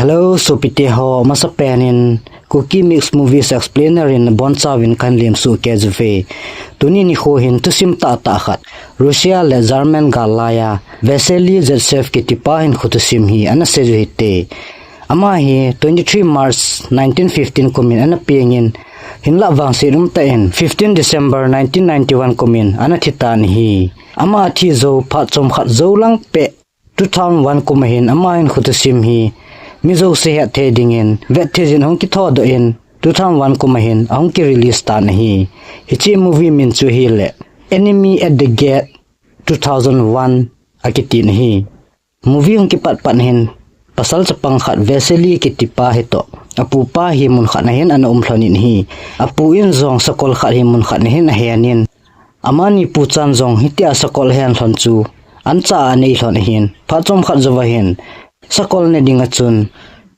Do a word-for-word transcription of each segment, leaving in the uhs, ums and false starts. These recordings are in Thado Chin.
Hello, sopite ho, masapen in Kuki Mix Movies Explainer in boncha vin kan lim su ke juve. Tuni nikho hin thusim tah tah khat, Russia le German gal laiya Vasily Zaitsev kitipa hin khuthusim hi ana sei ju hite. Ama hi twenty-three March nineteen fifteen kumin ana pengin, hinlah vangset umtah in fifteen December nineteen ninety-one kumin ana thitan ahi. Ama thi jou phat chomkhat jou lang peh two thousand one kum ahin ama hin khuthusim hi mi jouse hetthei dingin vetthei jin ahung kithodoh in two thousand one kum ahin ahung kirelease tan ahi. Hiche movie min chu hileh Enemy at the Gate two thousand one akitin ahi. Movie hung kipat pat hin pasal chapang khat Vasily kitipa hitoh apupa hi munkhat nahin ana umlhonin ahi. Apu in jong sakol khat hi munkhat nahin ahenin, amani puchan jong hitia sakol ahen lhon chu ancha a anei lhon ahin. Phat chomkhat jouva hin sakol ne dinga chun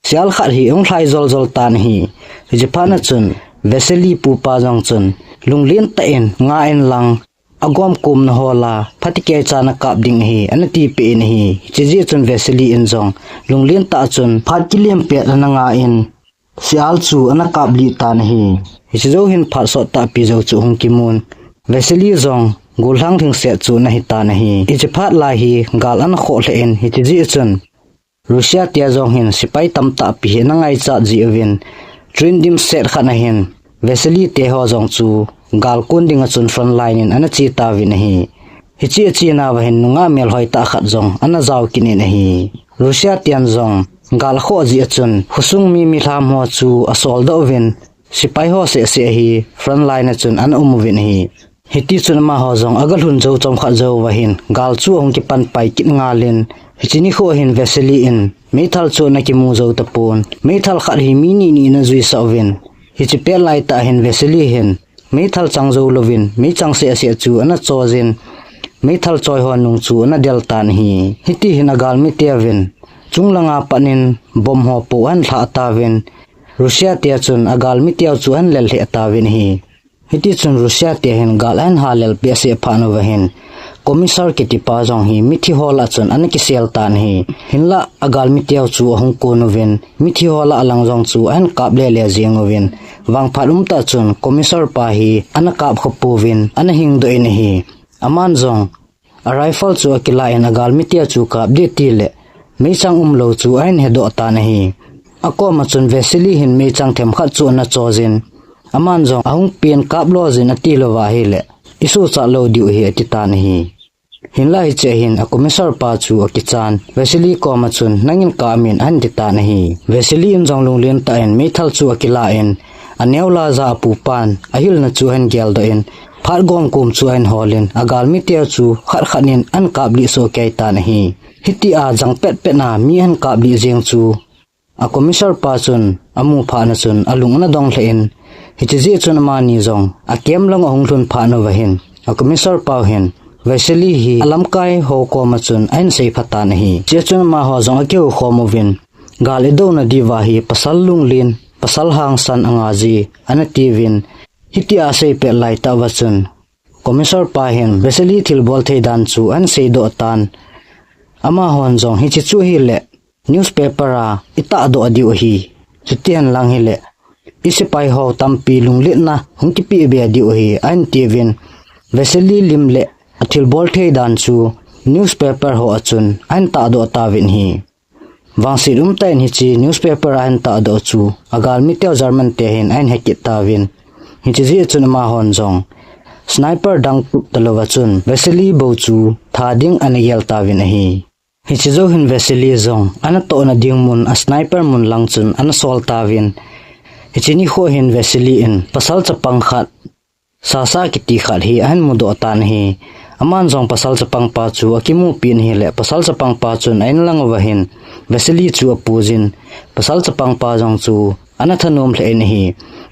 sial khat hi ahung lhai joljol tan ahi. Hiche phatna chun Vasily pupa jong chun lunglen tah in nga in lang agomkomna hola phatikei cha ana kap ding ahi, ana tipeh in ahi. Hiche jeh chun Vasily in jong lunglen tah chun phat kilem pet ana nga in sial chu ana kaplih tan ahi. Hiche jou hin phat sot tahpi jou chu hung kimun, Vasily jong gollhang lhingset chu ana hitan ahi. Hiche phat lai hi gal ana khoh lheh in, hiche jeh chun Russia tia jong hin sipai tamtahpi hi ana ngaichat jiuvin, train dimset khat ahin Vasily teho jong chu gal kon dinga chun front line in ana che tauvin ahi. Hiche achenauva hin nungah melhoi tah khat jong ana jao kit in ahi. Russia tian jong gal akhoh jeh a chun khosung mi milham ho chu asoldoh uvin, sipai ho sehseh hi front line a chun ana um uvin ahi. Hitichun amaho jong agalhun jou chomkhat jouva hin gal chu ahung kipan pai kit ngalin, hiche nikho hin Vasily in meithal chu ana kimu jou tapon. Meithal khat hi mi ni ni ana juisah uvin, hiche pet laitah hin Vasily hin meithal chang jou louvin meichang sehseh chu ana chojin, meithal choi ho nung chu ana del tan ahi. Hiti hin agalmi teuvin chunglanga pat in bomb ho po ahin lhah tauvin, Russia tia chun agalmi teu chu ahin lel lheh tauvin ahi. Hitichun Russia tia hin gal ahin halel behseh phat uva hin Commissar kitipa jong hi mithi ho lah chun ana kisel tan ahi. Hinlah agalmi teu chu ahung kon uvin, mithi ho lah lang jong chu ahin kap lele jeng uvin, vangphat umtah chun Commissar pa hi ana kap kha pouvin ana hingdoh in ahi. Aman jong a rifle chu akilah in agalmi teu chu kap ding tileh meichang umlou chu ahin hedoh tan ahi. Akoma chun Vasily hin meichang themkhat chu ana chojin, aman jong ahung pen kap lojin atilouva ahileh isochat lou diu ahi atitan ahi. Hinlah hichea hin a Commissar pa chu akichan Vasily koma chun nangin kap in ahin titan ahi. Vasily in jong lunglen tah in meithal chu akilah in, aneo laija apupan ahilna chu ahin geldoh in, phat gomkom chu ahin holin, agalmi teu chu khat khat in ahin kaplih sohkei tan ahi. Hitia jang petpet na mi ahin kaplih jeng chu a Commissar pa chun amu phat na chun alung ana dong lheh in, hiche jeh chun amani jong a camp lang ahung lhun phat uva hin a Commissar pau hin Vasily hi alamkai ho koma chun ahin seipha tan ahi. Hichea chun amaho jong akihou khom uvin, gal idouna diuva hi pasal lunglen, pasal hangsan anga ji ana tiuvin, hitia asei pet laitah uva chun Commissar pa hin Vasily thilbol thei dan chu ahin seidoh tan. Amahon jong hiche chu hileh newspaper a itahdoh diu ahi. Chutihen lang hileh isipai ho tampi lungletna hung kipeh be diu ahi ahin tiuvin, Vasily lim le athilbol thei dan chu newspaper ho a chun ahin tahdoh tauvin ahi. Vangset umtah in hiche newspaper a ahin tahdoh chu agalmi teu German te hin ahin hekit tauvin, hiche jeh chun amahon jong sniper dang tup talouva chun Vasily bou chu tha ding ana gel tauvin ahi. Hiche jou hin Vasily jong anatohna ding mun a sniper mun lang chun ana sol tauvin, hiche nikho hin Vasily in pasal chapang khat Sasa kiti khat hi ahin mudoh tan ahi. Aman jong pasal chapang pa chu akimupin ahileh pasal chapang pa chun a-in lang uva hin Vasily chu apuijin, pasal chapang pa jong chu ana thanom lheh in ahi.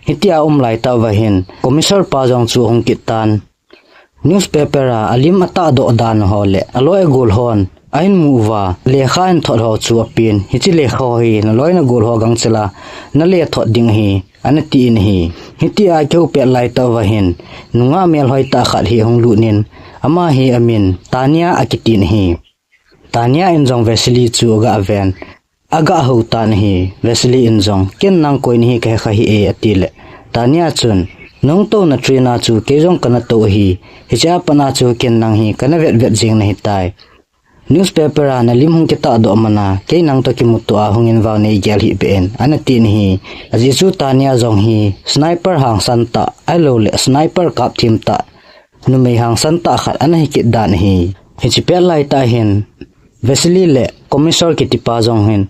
Hitia aum laitah uva hin Commissar pa jong chu ahung kit tan. Newspaper a alim atahdoh dan ho le aloi agol hon ahin mu uva, lekha ahin thot ho chu apen, hiche lekha ho hi naloi nagol ho gangchel a nale thot ding ahi, ana tin ahi. Hitia akihou pet laitah uva hin nungah melhoi tah khat hi ahung lut in, ama hi amin Tanya akitin ahi. Tanya in jong Vasily chu aga ven. aga hou tan ahi. Vasily in jong, "Ken nang koi nahi kahe kha hih e," ati le, Tanya chun, "Nahung touna train a chu kei jong kana tou ahi. Hichea pat a chu ken nang hi kana vetvet jing nahi tai. Newspaper a nalim hung kitahdoh man a, kei nang toh kimuto a hung in vang nei gel hih beh in," ana tin ahi. Ajeh chu Tanya jong hi sniper hangsan tah, ahilouleh sniper kap thim tah, numei hangsan tah khat ana hi kit dan ahi. Hiche pet lai tah hin, Vasily le Commissar kitipa jong hin,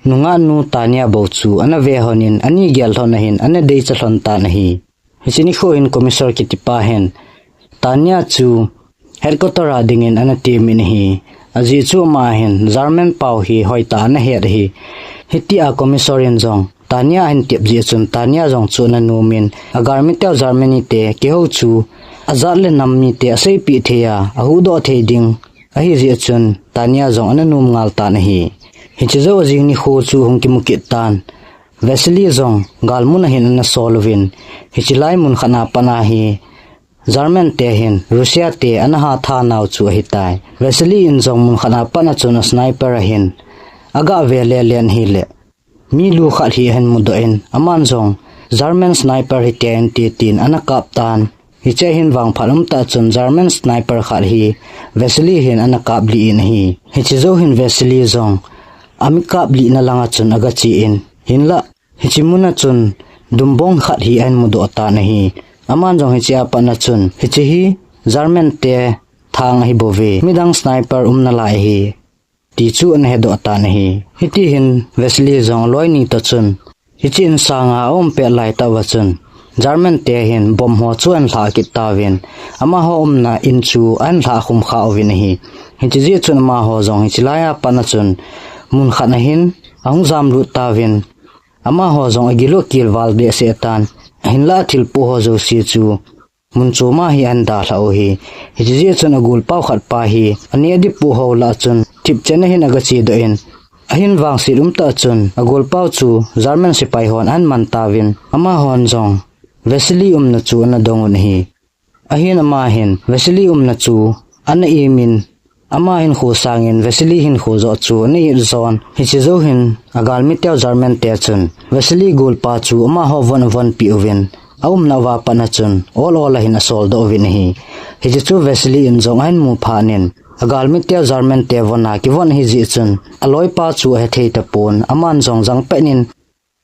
nungah nu Tanya bou chu ana ve lhon in, ani gel lhon ahin, ana deicha lhon tan ahi. Hiche nikho hin Commissar kitipa hin, Tanya chu headquarter a dingin ana temin ahi. Ajeh chu ama hin German pao hi hoitah ana het ahi. Hitia Commissar in jong Tanya ahin tep jeh chun Tanya jong chu ana numin, agalmi teu Germany te kihou chu ajat le nam mite aseipeh thei a, ahuhdoh thei ding ahi jeh chun Tanya jong ana num ngal tan ahi. Hiche jou a jing nikho chu hung kimu kit tan. Vasily jong galmun a hin ana sol uvin, hiche lai mun khat a pat a hi German te hin Russia te ana hatha nau chu ahitai. Vasily in jong mun khat a pat a chun a sniper a hin aga ve lelen ahile, mi lu khat hi ahin mudoh in, aman jong German sniper hite inte tin ana kap tan. Hiche hin vangphat umtah chun German sniper khat hi Vasily hin ana kap lih in ahi. Hiche jou hin Vasily jong ami kap lihna lang a chun aga che in, hinlah hiche mun a chun dumbong khat hi ahin mudoh tan ahi. Aman jong hichea pat a chun, "Hiche hi German te thang ahi bouve, midang sniper um nalai ahi," ti chu ana hedoh tan ahi. Hiti hin Vasily jong aloi ni toh chun, hiche in sang a aum pet lai tah uva chun, German te hin bomb ho chu ahin lha kit tauvin, amaho umna in chu ahin lha khum kha uvin ahi. Hiche jeh chun amaho jong hiche lai a pat a chun, mun khat a hin ahung jamlut tauvin, amaho jong agil u agil val behseh tan, hinlah athilpoh ho jouse chu mun chom a hi ahin dalha u ahi. Hiche jeh chun agolpao khat pa hi aneh adih poh ho lah a chun thipchen a hin aga chedoh in, ahin vangset umtah chun agolpao chu German sepai hon ahin man tauvin, amahon jong Vasily umna chu ana dong un ahi. Ahin ama hin Vasily umna chu ana imin, ama hinkho sangin Vasily hinkho joh chu ana it jon. Hiche jou hin agalmi teu German te chun Vasily golpa chu amaho von avon peh uvin, aumna uva pat a chun ol ol a hin asol doh uvin ahi. Hiche chu Vasily in jong ahin mu phat in, agalmi teu German te von a kivon ahi jeh chun aloipa chu ahe thei tapon, aman jong jangpet in,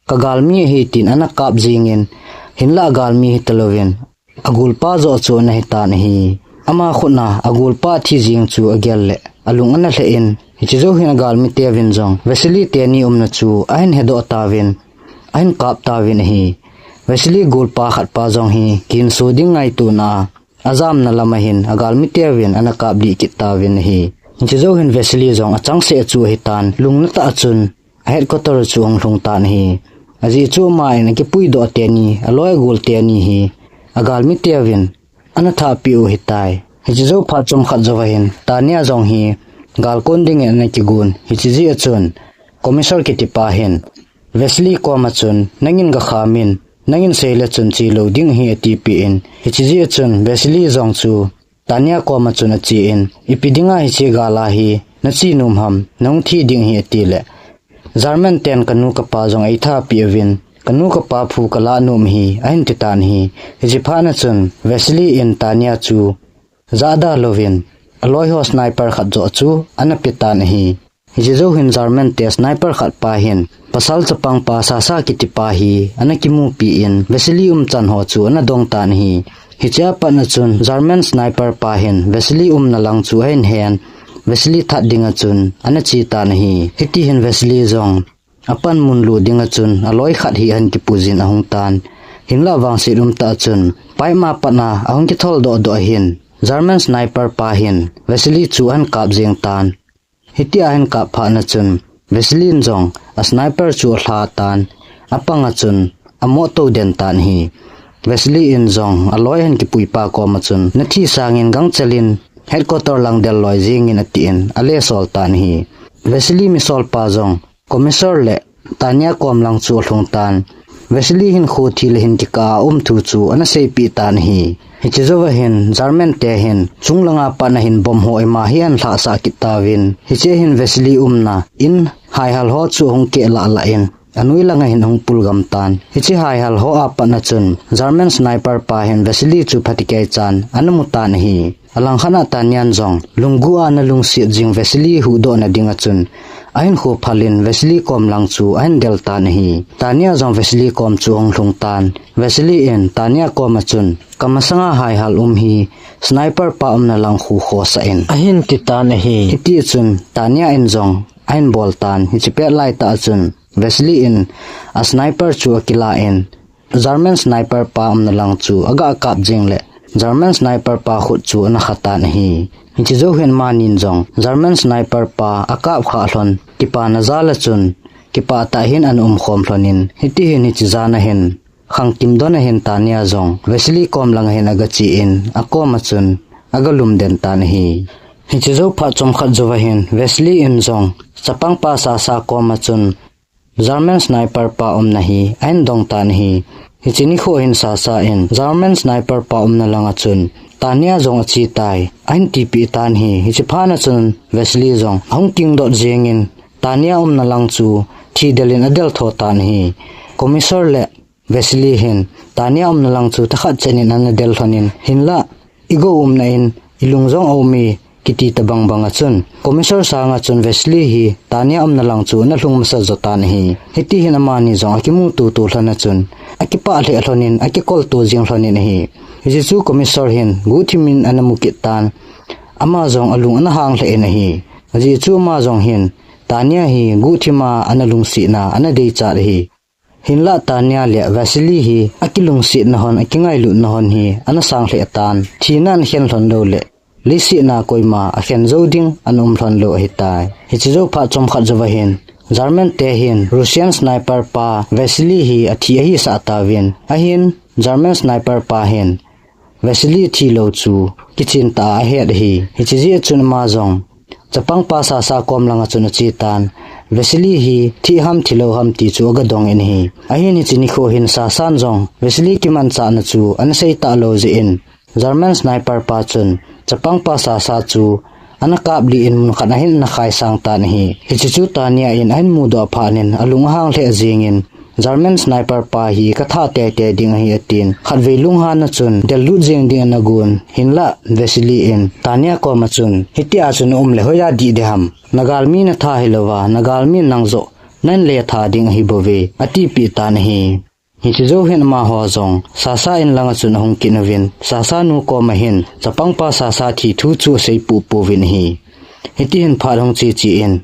"Ka galmi ahi," tin ana kap jingin, hinlah agalmi hita louvin, agolpa joh chu ana hitan ahi. Ama khut a agolpa thi jing chu agel le alung ana lheh in, hiche jou hin agalmi teuvin jong Vasily teni umna chu ahin hedoh tauvin, ahin kap tauvin ahi. Vasily golpa khat pa jong hi kihinso ding ngaitona a ajamna lam a hin agalmi teuvin ana kap lih kit tauvin ahi. Hiche jou hin Vasily jong achangseh chu ahitan, lungna tah a chun a headquarter chu ahung lhung tan ahi. Ajeh chu ama in akipuidoh teni, aloi agol teni hi agalmi teuvin ana thahpeh u ahitai. Hiche jou phat chomkhat jou a hin Tanya jong hi galkon dingin ana kigon. Hiche jeh a chun Commissar kitipa hin Vasily koma chun, "Nangin gakham in, nangin seile chun chelou ding ahi," atipeh in. Hiche jeh a chun Vasily jong chu Tanya koma chun achen, "Ipi dinga hiche gal a hi nache nom ham, nahung thi ding ahi," atile, "German ten kanu kapa jong eitha peh uvin, kanu kapa phu kalah nom ahi," ahin titan ahi. Hiche phat a chun Vasily in Tanya chu jahda louvin, aloi ho sniper khat joh chu ana petan ahi. Hiche jou hin German te sniper khat pa hin pasal chapang pa Sasa kitipa hi ana kimupi in Vasily umchan ho chu ana dong tan ahi. Hichea pat a chun German sniper pa hin Vasily umna lang chu ahin hen, Vasily that ding a chun ana che tan ahi. Hiti hin Vasily jong apanmun lut ding a chun aloi khat hi ahin kipujin ahung tan. Hinlah vangset umtah a chun pipe ma pat a ahung kithol doh doh a hin German sniper pa hin Vasily chu ahin kap jeng tan. Hitia ahin kap phat a chun Vasily in jong a sniper chu alha tan, apang a chun amoh tou den tan ahi. Vasily in jong aloi ahin kipui pa koma chun, "Nathi sangin gangchel in headquarter lang del loi jingin," atin ale sol tan ahi. Vasily misol pa jong Commissar le Tanya kom lang chu alhung tan. Vasily hinkho thi le hin kikah a um thu chu ana seipeh tan ahi. Hiche jou a hin German te hin chunglanga pat a hin bomb ho ima hi ahin lhahsah kit tauvin, hiche hin Vasily umna in haihal ho chu ahung keh lah lah in, anoi langa hin ahung pulgam tan. Hiche haihal ho a pat na chun, German sniper pa hin Vasily chu phatecha in ana mu tan ahi. Alangkhat a Tanya in jong, lunggel a ana lungset jing Vasily huhdoh na ding a chun, ahin khophal in Vasily kom lang chu ahin del tan ahi. Tanya jong Vasily kom chu ahung lhung tan. Vasily in Tanya kom a chun, ka masanga haihal um hi, sniper pa umna lang khu khosah in, ahin ti tan ahi. Hiti chun, Tanya in jong, ahin bol tan, hiche pet lai tah a chun, Vasily in, a sniper chu akilah in, German sniper pa umna lang chu aga kap jing le, German sniper pa khut chu ana kha tan ahi. Hiche jou hin amani in jong, German sniper pa akap kha lhon, kipana jal a chun, kipah tah in ana um khom lhon in, hiti hin hiche jan a hin, khangkim don a hin Tanya jong, Vasily kom lang a hin aga che in, akom a chun, aga lum den tan ahi. Hiche jou phat chomkhat jou a hin, Vasily in jong, chapang pa Sasha kom a chun, German sniper pa umna hi, ahin dong tan ahi. Hiche nikho hin Sasha in, German sniper pa umna lang a chun, Tanya jong ache tai, ahin tipeh tan ahi. Hiche phat na chun, Vasily jong, ahung kingdot jing in, Tanya umna lang chu, thi del in adel tho tan ahi. Commissar le Vasily hin, Tanya umna lang chu thakhat chen in ana del lhon in, hinlah, i gou umna in, i lung jong a um e, kiti tabang bang a chun, Commissar sang a chun Vasily hi, Tanya umna lang chu ana lhung masa jo tan ahi. Hiti hin amani jong akimu tutu lhon a chun, akipah lheh lhon in, akikol to jing lhon in ahi. Hiche chu Commissar hin, guhthim in ana mu kit tan, ama jong alung ana hang lheh in ahi. Ajeh chu ama jong hin, Tanya hi, guhthim a ana lungset na, ana deichat ahi. Hinlah Tanya le Vasily hi akilungsetna hon, akingailutna hon hi ana sang lheh tan, thina ana khen lhon lou le, leiset a koima akhen jou ding ana um lhon lou ahitai. Hiche jou phat chomkhat jou a hin, German te hin Russian sniper pa Vasily hi athi ahisah tauvin, ahin German sniper pa hin Vasily thilou chu kichen tah a ahet ahi. Hiche jeh a chun ama jong, chapang pa Sasha kom lang a chun ache tan, Vasily hi thi ham thilou ham ti chu aga dong in ahi. Ahin hiche nikho hin Sasha in jong, Vasily kimanchah na chu ana sei talou jeh in, German sniper pa chun, chapang pa Sasha chu, ana kaplih in mun khat a hin ana khai sang tan ahi. Hiche chu Tanya in ahin mudoh phat in alung ahang lheh jing in, German sniper pa hi ka tha teitei ding ahi atin, khatvei lunghan a chun del lut jing ding ana gon, hinlah Vasily in Tanya kom a chun, hiti a chun na um le hoiya dih ding ham, na galmi na tha hilou va, na galmi nang joh, nang le tha ding ahi bou ve, atipeh tan ahi. Hiche jou hin amaho jong, Sasha in lang a chun ahung kit uvin, Sasha nu kom a hin, chapang pa Sasha thi thu chu asei pupu vin ahi. Hiti hin phat hung che che in,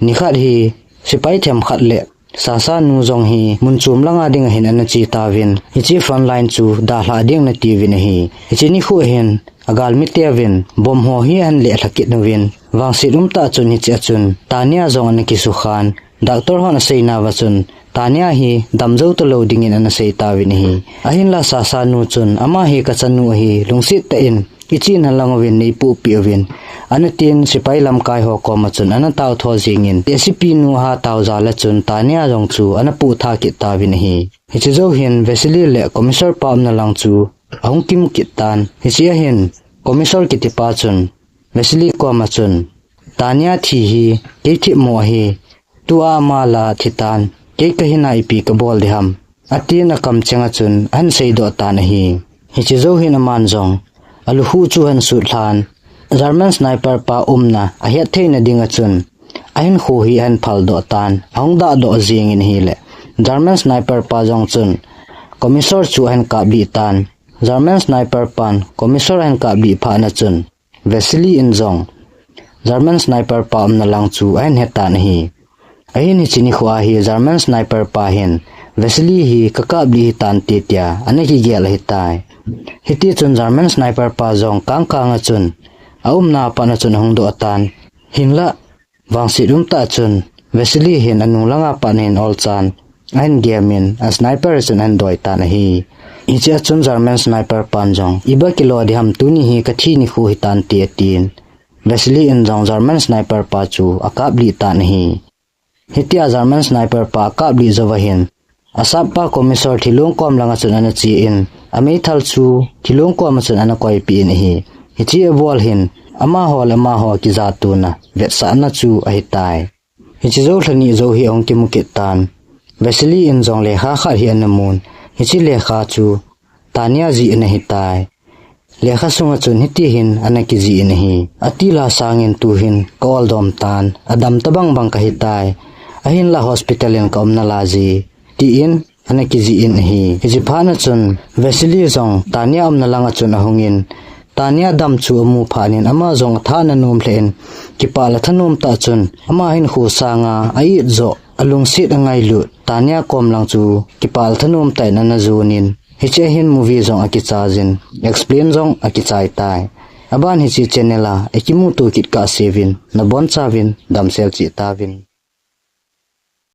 nikhat hi, sepai themkhat le, Sasha nu jong hi, mun chom lang a ding a hin ana che tauvin, hiche front line chu dalha ding nati uvin ahi. Hiche nikho hin, agalmi teuvin, bomb ho hi ahin lelha kit uvin, vangset um tah chun hiche a chun, Tanya jong ana kisukhan, Doctor hon asei nauva chun, Tanya hi damjou talou dingin ana sei tauvin ahi. Ahinlah Sasha nu chun, ama hi ka chanu ahi, lungset tah in, i chena lang uvin nei pohpeh uvin, ana tin sepai lamkai ho kom a chun ana tao tho jingin, tehsepi nu hatao jal a chun Tanya jong chu ana poh tha kit tauvin ahi. Hiche jou hin Vasily le Commissar pa umna lang chu ahung kimu kit tan. Hiche a hin Commissar kitipa chun, Vasily kom a chun, Tanya thi hi kei themmo ahi, tua ama la thi tan, kei ka hinna ipi ka bol ding ham, atin akam cheng a chun ahin seidoh tan ahi. Hiche jou hin aman jong, alukhuh chu ahin sut lhan, German sniper pa umna ahet theina ding a chun, ahinkho hi ahin phaldoh tan, ahung dahdoh jingin ahile, German sniper pa jong chun, Commissar chu ahin kaplih tan, German sniper pan Commissar ahin kaplih phat na chun, Vasily in jong German sniper pa umna lang chu ahin he tan ahi. Ahin hiche nikho a hi German sniper pa hin Vasily hi ka kaplih hi tante tia ana kigel ahitai. Hiti chun German sniper pa jong kangkang a chun aumna a pat na chun ahung doh tan. Hinlah vangset um tah chun Vasily hin anung lang a pat na hin olchan ahin gem in, a sniper chun ahin doi tan ahi. Hiche a chun German sniper pan jong, iba kilo ding ham, tuni hi ka thi nikho hi tante atin, Vasily in jong German sniper pa chu akaplih tan ahi. Hitia German sniper pa akaplih jou va hin, asappa Commissar thilong kom lang a chun ana che in, ameithal chu thilong kom a chun ana koipeh in ahi. Hiche abol hin, amaho le amaho kijatona vetsahna chu ahitai. Hiche jou lha ni jou hi ahung kimu kit tan. Vasily in jong lekha khat hi ana mun. Hiche lekha chu Tanya jih in ahitai. Lekha sunga chun hiti hin ana kijih in ahi. Ati la sangin tu hin ka oldom tan, adam tabang bang kahitai. Ahinla hospital in ka umna la ji, tin ana kijih in ahi. Hiche phat na chun Vasily jong Tanya umna langa chun ahungin, Tanya dam chu amu phat in ama jong atha ana nom lheh in, kipah le thanom tah chun ama hinkho sanga a-it joh, alungset angailut Tanya kom lang chu kipah le thanom tah in ana jon in, hiche a hin movie jong akichai jin, explain jong akichai tai. Aban hiche channel a ikimuto kit kah seuvin, nabonchauvin damsel cheh tauvin.